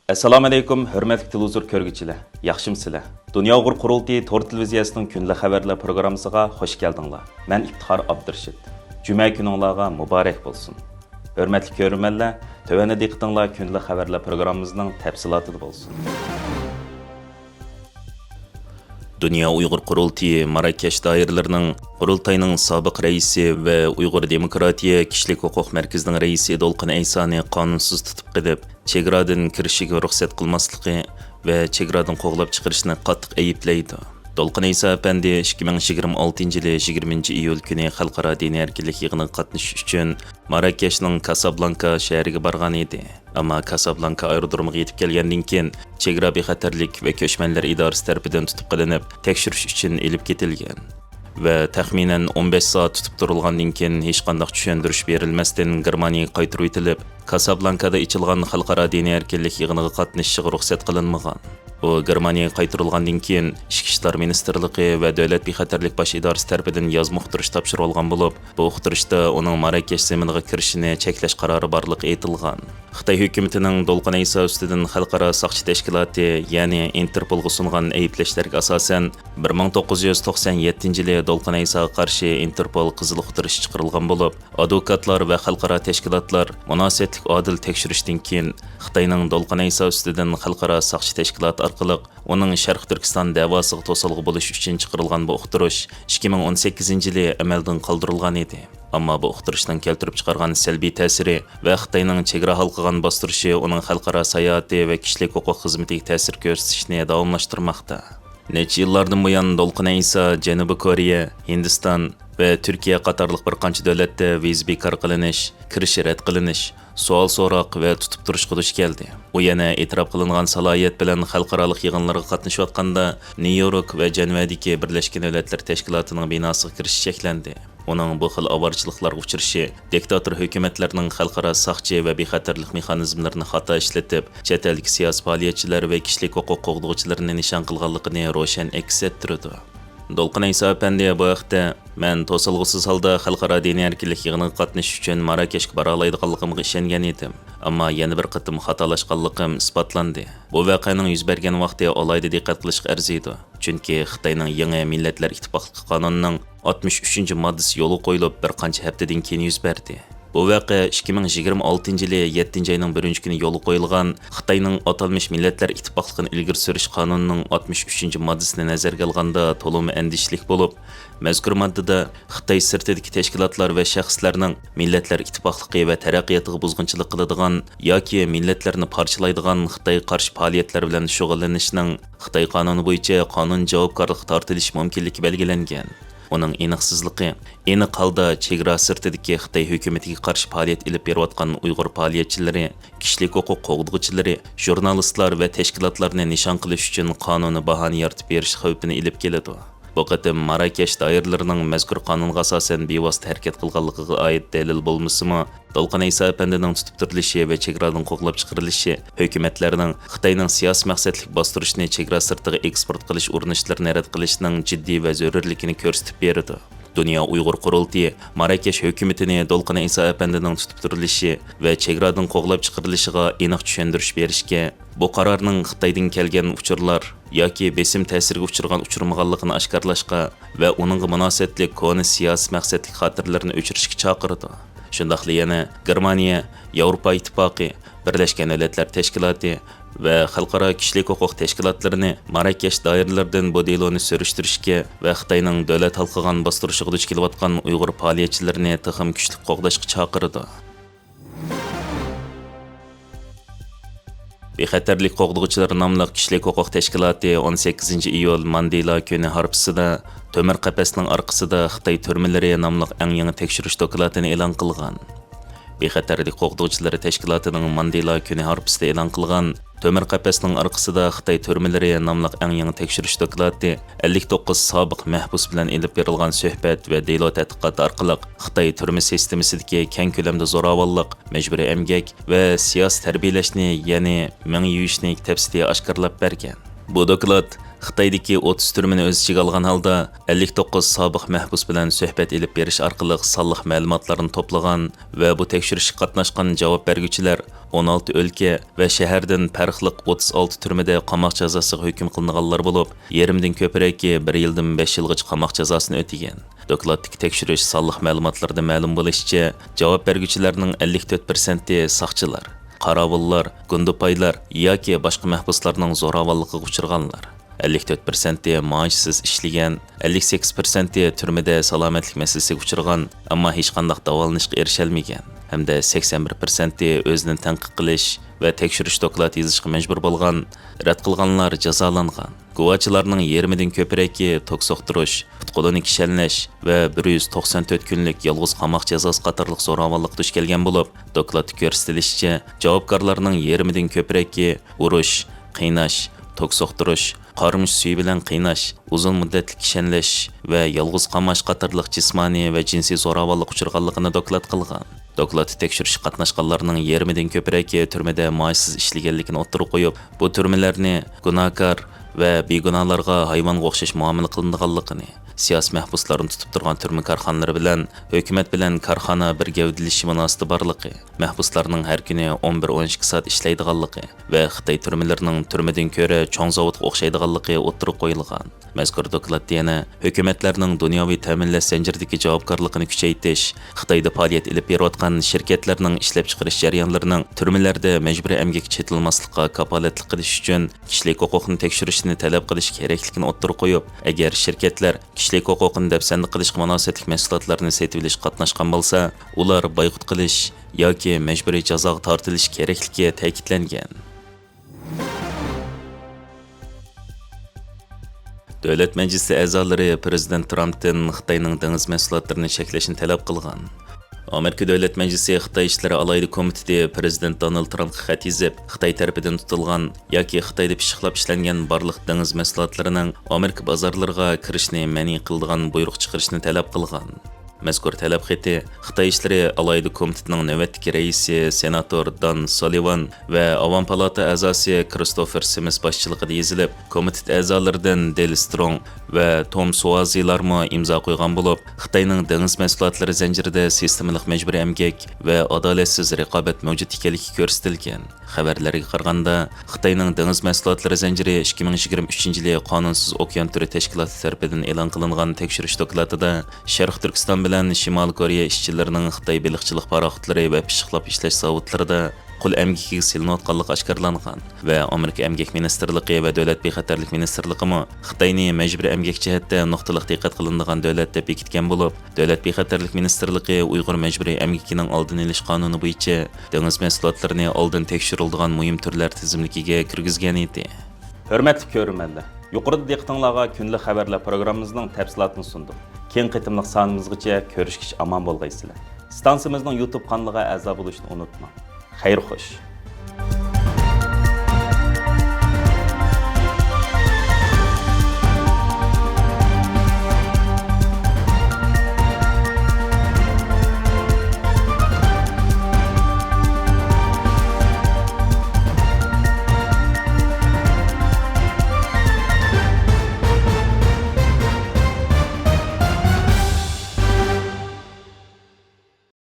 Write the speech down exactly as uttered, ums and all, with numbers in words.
ئەسسالامۇئەلەيكۇم، ھۆرمەتلىك تېلېۋىزور كۆرگۈچىلەر، ياخشىمۇسىلەر؟ دۇنيا ئۇيغۇر قۇرۇلتىيى تور تېلېۋىزىيەسىنىڭ كۈندىلىك خەۋەرلەر پروگراممىسىغا خوش كەلدىڭلار. مەن ئىپتىخار ئابدۇرېشىت. جۈمە كۈنۈڭلارغا مۇبارەك بولسۇن. ھۆرمەتلىك كۆرۈرمەنلەر، تۆۋەندە دىققىتىڭلار كۈندىلىك خەۋەرلەر پروگراممىمىزنىڭ تەپسىلاتىدا بولسۇن. دۇنيا ئۇيغۇر قۇرۇلتىيى ماراكەش دائىرىلىرىنىڭ قۇرۇلتاينىڭ سابىق رەئىسى ۋە ئۇيغۇر دېموكراتىيە كىشىلىك ھوقۇق مەركىزىنىڭ رەئىسى دولقۇن ئەيسانى قانۇنسىز تۇتۇپ قېلىپ، چېگرادىن كىرىشىگە رۇخسەت قىلماسلىقى ۋە چېگرادىن قوغلاپ چىقىرىشنى قاتتىق ئەيىبلەيدۇ. دولقۇن ئەيسا ئەپەندى ئىككى مىڭ يىگىرمە ئالتىنچى يىلى يىگىرمىنچى ئىيۇل كۈنى خەلقئارا دىنىي ئەركىنلىك يىغىنىغا قاتنىشىش ئۈچۈن ماراكەشنىڭ كاسابلانكا شەھىرىگە بارغان ئىدى. ئەمما كاسابلانكا ئايرودرومىغا يېتىپ كەلگەندىن كېيىن، چېگرا بىخەتەرلىك ۋە كۆچمەنلەر ئىدارىسى تەرىپىدىن تۇتۇپ قېلىنىپ، تەكشۈرۈش ئۈچۈن ئېلىپ كېتىلگەن ۋە تەخمىنەن ئون بەش سائەت تۇتۇپ تۇرۇلغاندىن كېيىن، ھېچقانداق چۈشەندۈرۈش بېرىلمەستىن گېرمانىيەگە قايتۇرۇۋېتىلىپ، كاسابلانكادا ئېچىلغان خەلقئارا دىنىي ئەركىنلىك يىغىنىغا قاتنىشىشىغا رۇخسەت قىلىنمىغان. ئۇ گېرمانىيەگە قايتۇرۇلغاندىن كېيىن، ئىچكى ئىشلار مىنىستىرلىقى ۋە دۆلەت بىخەتەرلىك باش ئىدارىسى تەرىپىدىن يازما ئۇقتۇرۇش تاپشۇرۇۋالغان بولۇپ، بۇ ئۇقتۇرۇشتا ئۇنىڭ ماراكەش زېمىنىغا كىرىشىنى چەكلەش قارارى بارلىقى ئېيتىلغان. خىتاي ھۆكۈمىتىنىڭ دولقۇن ئەيسا ئۈستىدىن خەلقئارا ساقچى تەشكىلاتى، يەنى ئىنتېرپولغا سۇنغان ئەيىبلەشلەرگە ئاساسەن، بىر مىڭ توققۇز يۈز توقسان يەتتىنچى يىلى دولقۇن ئەيساغا قارشى ئىنتېرپول قىزىل ئۇقتۇرۇشى چىقىرىلغان بولۇپ، ئادۋوكاتلار ۋە خەلقئارا تەشكىلاتلار مۇناسىۋەتلىك ئادىل تەكشۈرۈشتىن كېيىن، خىتاينىڭ دولقۇن ئەيسا ئۈستىدىن خەلقئارا ساقچى تەشكىلاتى ئارقىلىق ئۇنىڭ شەرقىي تۈركىستان دەۋاسىغا توسالغۇ بولۇش ئۈچۈن چىقىرىلغان بۇ ئۇقتۇرۇش ئىككى مىڭ ئون سەككىزىنچى يىلى ئەمەلدىن قالدۇرۇلغان ئىدى. ئەمما بۇ ئۇقتۇرۇشنىڭ كەلتۈرۈپ چىقارغان سەلبىي تەسىرى ۋە خىتاينىڭ چېگرا ھالقىغان باستۇرۇشى ئۇنىڭ خەلقئارا ساياھىتى ۋە كىشىلىك ھوقۇق خىزمىتىگە تەسىر كۆرسىتىشنى داۋاملاشتۇرماقتا. نەچچە يىللاردىن بۇيان دولقۇن ئەيسا جەنۇبىي كورېيە، ھىندىستان ۋە تۈركىيە قاتارلىق بىر قانچە دۆلەتتە ۋىزا بىكار قىلىنىش، كىرىش رەت قىلىنىش، سوئال-سوراق ۋە تۇتۇپ تۇرۇشقا دۇچ كەلدى. ئۇ يەنە ئېتىراپ قىلىنغان سالاھىيەت بىلەن خەلقئارالىق يىغىنلارغا قاتنىشىۋاتقاندا، نيۇ يورك ۋە جەنۋەدىكى بىرلەشكەن دۆلەتلەر تەشكىلاتىنىڭ بىناسىغا كىرىشى چەكلەندى. ئۇنىڭ بۇ خىل ئاۋارىچىلىقلارغا ئۇچرىشى دىكتاتور ھۆكۈمەتلەرنىڭ خەلقئارا ساقچى ۋە بىخەتەرلىك مېخانىزملىرىنى خاتا ئىشلىتىپ، چەت ئەلدىكى سىياسىي پائالىيەتچىلەر ۋە كىشىلىك ھوقۇق قوغدىغۇچىلىرىنى نىشان قىلغانلىقىنى روشەن ئەكس ئەتتۈرىدۇ. دولقۇن ئەيسا ئەپەندى بۇ ھەقتە، مەن توسالغۇسىز ھالدا خەلقئارا دىنىي ئەركىنلىك يىغىنىغا قاتنىشىش ئۈچۈن ماراكەشكە بارالايدىغانلىقىمغا ئىشەنگەن ئىدىم. ئەمما يەنە بىر قېتىم خاتالاشقانلىقىم ئىسپاتلاندى. بۇ ۋەقەنىڭ يۈز بەرگەن ۋاقتى ئالاھىدە دىققەت قىلىشقا ئەرزىيدۇ. چۈنكى خىتاينىڭ يېڭى مىللەتلەر ئىتتىپاقلىقى قانۇنىنىڭ ئاتمىش ئۈچىنچى ماددىسى يولغا قويۇلۇپ، بىر قانچە ھەپتىدىن كېيىن يۈز بەردى. بۇ ۋەقە ئىككى مىڭ يىگىرمە ئالتىنچى يىلى يەتتىنچى ئاينىڭ بىرىنچى كۈنى يولغا قويۇلغان خىتاينىڭ ئاتالمىش مىللەتلەر ئىتتىپاقلىقىنى ئىلگىرى سۈرۈش قانۇنىنىڭ ئاتمىش ئۈچىنچى ماددىسىنى نەزەرگە ئالغاندا تولىمۇ ئەندىشىلىك بولۇپ، مەزكۇر ماددىدا خىتاي سىرتىدىكى تەشكىلاتلار ۋە شەخسلەرنىڭ مىللەتلەر ئىتتىپاقلىقى ۋە تەرەققىياتىغا بۇزغۇنچىلىق قىلىدىغان ياكى مىللەتلەرنى پارچىلايدىغان خىتايغا قارشى پائالىيەتلەر بىلەن شۇغۇللىنىشنىڭ خىتاي قانۇنى بويىچە قانۇنىي جاۋابكارلىققا تارتىلىشى مۇمكىنلىكى بەلگىلەنگەن. ئۇنىڭ ئېنىقسىزلىقى، ئېنىق ھالدا چېگرا سىرتىدىكى خىتاي ھۆكۈمىتىگە قارشى پائالىيەت ئېلىپ بېرىۋاتقان ئۇيغۇر پائالىيەتچىلىرى، كىشىلىك ھوقۇق قوغدىغۇچىلىرى، ژۇرنالىستلار ۋە تەشكىلاتلارنى نىشان قىلىش ئۈچۈن قانۇنىي باھانە يارىتىپ بېرىش خەۋپىنى ئېلىپ كېلىدۇ. بۇ قېتىم ماراكەش دائىرىلىرىنىڭ مەزكۇر قانۇنغا ئاساسەن بىۋاسىتە ھەرىكەت قىلغانلىقىغا ئائىت دەلىل بولمىسىمۇ، دولقۇن ئەيسا ئەپەندىنىڭ تۇتۇپ تۇرۇلۇشى ۋە چېگرادىن قوغلاپ چىقىرىلىشى ھۆكۈمەتلەرنىڭ خىتاينىڭ سىياسىي مەقسەتلىك باستۇرۇشنى چېگرا سىرتىغا ئېكسپورت قىلىش ئۇرۇنۇشلىرىنى رەت قىلىشنىڭ جىددىي ۋە زۆرۈرلۈكىنى كۆرسىتىپ بېرىدۇ. دۇنيا ئۇيغۇر قۇرۇلتىيى ماراكەش ھۆكۈمىتىنى دولقۇن ئەيسا ئەپەندىنىڭ تۇتۇپ تۇرۇلۇشى ۋە چېگرادىن قوغلاپ چىقىرىلىشىغا ئېنىق چۈشەندۈرۈش بېرىشكە، بۇ قارارنىڭ خىتايدىن كەلگەن ئۇچۇرلار ياكى بېسىم تەسىرىگە ئۇچرىغان ئۇچۇرمىغانلىقىنى ئاشكارىلاشقا ۋە ئۇنىڭغا مۇناسىۋەتلىك كونا سىياسىي مەقسەتلىك خاتىرىلەرنى ئۆچۈرۈشكە چاقىرىدۇ. شۇنداقلا يەنە گېرمانىيە، ياۋروپا ئىتتىپاقى، بىرلەشكەن دۆلەتلەر تەشكىلاتى ۋە خەلقئارا كىشىلىك ھوقۇق تەشكىلاتلىرىنى ماراكەش دائىرىلىرىدىن بۇ دېلونى سۈرۈشتۈرۈشكە ۋە خىتاينىڭ دۆلەت ھالقىغان باستۇرۇشىغا دۇچ كېلىۋاتقان ئۇيغۇر پائالىيەتچىلىرىنى تېخىمۇ كۈچلۈك قوغداشقا چاقىرىدۇ. بىخەتەرلىك قوغدىغۇچىلىرى ناملىق كىشىلىك ھوقۇق تەشكىلاتى ئون سەككىزىنچى ئىيۇل ماندېلا كۈنى ھارپىسىدا تۆمۈر قەپەسنىڭ ئارقىسىدا خىتاي تۈرمىلىرى ناملىق ئەڭ يېڭى تەكشۈرۈش دوكلاتىنى ئېلان قىلغان. بىخەتەرلىك قوغدىغۇچىلىرى تەشكىلاتىنىڭ ماندېلا كۈنى ھارپىسىدا ئېلان قىلغان تۆمۈر قەپەسنىڭ ئارقىسىدا خىتاي تۈرمىلىرى ناملىق ئەڭ يېڭى تەكشۈرۈش دوكلاتى ئەللىك توققۇز سابىق مەھبۇس بىلەن ئېلىپ بېرىلغان سۆھبەت ۋە دېلو تەتقىقاتى ئارقىلىق خىتاي تۈرمە سىستېمىسىدىكى كەڭ كۆلەمدە زوراۋانلىق، مەجبۇرىي ئەمگەك ۋە سىياسىي تەربىيەلەشنى، يەنى مېڭە يۇيۇشنى تەپسىلىي ئاشكارىلاپ بەرگەن. بۇ دوكلات خىتايدىكى ئوتتۇز تۈرمىنى ئۆز ئىچىگە ئالغان ھالدا، ئەللىك توققۇز سابىق مەھبۇس بىلەن سۆھبەت ئېلىپ بېرىش ئارقىلىق سانلىق مەلۇماتلارنى توپلىغان ۋە بۇ تەكشۈرۈشكە قاتناشقان جاۋاب بەرگۈچىلەر ئون ئالتە ئۆلكە ۋە شەھەردىن پەرقلىق ئوتتۇز ئالتە تۈرمىدە قاماق جازاسىغا ھۆكۈم قىلىنغانلار بولۇپ، يېرىمدىن كۆپرەكى بىر يىلدىن بەش يىلغىچە قاماق جازاسىنى ئۆتىگەن. دوكلاتتىكى تەكشۈرۈش سانلىق مەلۇماتلىرىدا مەلۇم بولۇشىچە، جاۋاب بەرگۈچىلەرنىڭ ئەللىك تۆت پىرسەنتى ساقچىلار، قاراۋۇللار، گۇندىپايلار ياكى باشقا مەھبۇسلارنىڭ زوراۋانلىقىغا ئۇچرىغانلار. ئەللىك تۆت پىرسەنتى مائاشسىز ئىشلىگەن، ئەللىك سەككىز پىرسەنتى تۈرمىدە سالامەتلىك مەسىلىسىگە ئۇچرىغان، ئەمما ھېچقانداق داۋالىنىشقا ئېرىشەلمىگەن ھەمدە سەكسەن بىر پىرسەنتى ئۆزىنى تەنقىد قىلىش ۋە تەكشۈرۈش دوكلاتى يېزىشقا مەجبۇر بولغان، رەت قىلغانلار جازالانغان. گۇۋاچىلارنىڭ يېرىمىدىن كۆپرەكى توك سوقتۇرۇش، پۇت-قولىنى كىشەنلەش ۋە بىر يۈز توقسان تۆت كۈنلۈك يالغۇز قاماق جازاسى قاتارلىق زوراۋانلىققا دۇچ كەلگەن بولۇپ، دوكلاتتا كۆرسىتىلىشىچە، جاۋابكارلارنىڭ يېرىمىدىن كۆپرەكى ئۇرۇش، قىيناش، توك سوقتۇرۇش، قارىمۇچ سۈيى بىلەن قىيناش، ئۇزۇن مۇددەتلىك كىشەنلەش ۋە يالغۇز قاماش قاتارلىق جىسمانىي ۋە جىنسىي زوراۋانلىققا ئۇچرىغانلىقىنى دوكلات قىلغان. دوكلاتتا تەكشۈرۈشكە قاتناشقانلارنىڭ يېرىمىدىن كۆپرەكى تۈرمىدە مائاشسىز ئىشلىگەنلىكىنى ئوتتۇرىغا قويۇپ، بۇ تۈرمىلەرنى گۇناھكار ۋە بىگۇناھلارغا ھايۋانغا ئوخشاش مۇئامىلە قىلىنىدىغانلىقىنى، سىياسىي مەھبۇسلارنى تۇتۇپ تۇرغان تۈرمە كارخانىلىرى بىلەن ھۆكۈمەت بىلەن كارخانا بىر گەۋدىلىشىش مۇناسىۋىتى بارلىقى، مەھبۇسلارنىڭ ھەر كۈنى ئون بىر، ئون ئىككى سائەت ئىشلەيدىغانلىقى ۋە خىتاي تۈرمىلىرىنىڭ تۈرمىدىن كۆرە چوڭ زاۋۇتقا ئوخشايدىغانلىقى ئوتتۇرىغا قويۇلغان. مەزكۇر دوكلاتتا يەنە ھۆكۈمەتلەرنىڭ دۇنياۋى تەمىنلەش زەنجىرىدىكى جاۋابكارلىقىنى كۈچەيتىش، خىتايدا پائالىيەت ئېلىپ بېرىۋاتقان شىركەتلەرنىڭ ئىشلەپچىقىرىش جەريانلىرىنىڭ تۈرمىلەردە مەجبۇرىي ئەمگەككە چېتىلماسلىققا كاپالەتلىك قىلىش ئۈچۈن كىشىلىك ھوقۇقنى تەكشۈرۈشنى تەلەپ قىلىش كېرەكلىكىنى ئوتتۇرىغا قويۇپ، ئەگەر شىركەتلەر كىشىلىك ھوقۇقنى دەپسەندە قىلىشقا مۇناسىۋەتلىك مەھسۇلاتلارنى سېتىۋېلىشقا قاتناشقان بولسا، ئۇلار بايقۇت قىلىش ياكى مەجبۇرىي جازاغا تارتىلىشى كېرەكلىكى تەكىتلەنگەن. دۆلەت مەجلىسى ئەزالىرى پىرېزىدېنت ترامپتىن خىتاينىڭ دېڭىز مەھسۇلاتلىرىنى چەكلەشنى تەلەپ قىلغان. ئامېرىكا دۆلەت مەجلىسى خىتاي ئىشلىرى ئالاھىدە كومىتېتى پىرېزىدېنت دونالد ترامپقا خەت يېزىپ، خىتاي تەرىپىدىن تۇتۇلغان ياكى خىتايدا پىششىقلاپ ئىشلەنگەن بارلىق دېڭىز مەھسۇلاتلىرىنىڭ ئامېرىكا بازارلىرىغا كىرىشنى مەنئى قىلىدىغان بۇيرۇق چىقىرىشنى تەلەپ قىلغان. مەزكۇر تەلەپ خېتى خىتاي ئىشلىرى ئالاھىدە كومىتېتىنىڭ نۆۋەتتىكى رەئىسى سېناتور دان سولىۋان ۋە ئاۋام پالاتا ئەزاسى كىرىستوفېر سىمىس باشچىلىقىدا يېزىلىپ، كومىتېت ئەزالىرىدىن دېل سترونگ ۋە توم سوئازىلارمۇ ئىمزا قويغان بولۇپ، خىتاينىڭ دېڭىز مەھسۇلاتلىرى زەنجىرىدە سىستېمىلىق مەجبۇرىي ئەمگەك ۋە ئادالەتسىز رىقابەت مەۋجۇت ئىكەنلىكى كۆرسىتىلگەن. خەۋەرلەرگە قارىغاندا، خىتاينىڭ دېڭىز مەھسۇلاتلىرى زەنجىرى ئىككى مىڭ يىگىرمە ئۈچىنچى يىلى قانۇنسىز ئوكيان تۈرى تەشكىلاتى تەرىپىدىن ئېلان قىلىنغان تەكشۈرۈش دوكلاتىدا شەرقىي تۈركىستان بىلەن شىمالىي كورېيە ئىشچىلىرىنىڭ خىتاي بېلىقچىلىق پاراخوتلىرى ۋە پىششىقلاپ ئىشلەش زاۋۇتلىرىدا قۇل ئەمگىكىگە سېلىنىۋاتقانلىقى ئاشكارىلانغان ۋە ئامېرىكا ئەمگەك مىنىستىرلىقى ۋە دۆلەت بىخەتەرلىك مىنىستىرلىقىمۇ خىتاينى مەجبۇرىي ئەمگەك جەھەتتە نۇقتىلىق دىققەت قىلىنىدىغان دۆلەت دەپ بېكىتكەن بولۇپ، دۆلەت بىخەتەرلىك مىنىستىرلىقى ئۇيغۇر مەجبۇرىي ئەمگىكىنىڭ ئالدىنى ئېلىش قانۇنى بويىچە دېڭىز مەھسۇلاتلىرىنى ئالدىن تەكشۈرۈلىدىغان مۇھىم تۈرلەر تىزىملىكىگە كىرگۈزگەن ئىدى. ھۆرمەتلىك كۆرۈرمەنلەر، يۇقىرىدا دىققىتىڭلارغا كۈندىلىك خەۋەرلەر پروگراممىمىزنىڭ تەپسىلاتىنى سۇندۇق. كېيىنكى قېتىملىق سانىمىزغىچە كۆرۈشكىچە ئامان بولغايسىلەر. ئىستانسىمىزنىڭ يۇتۇب قانىلىغا ئەزا بولۇشنى ئۇنتۇماڭ. خەير خوش.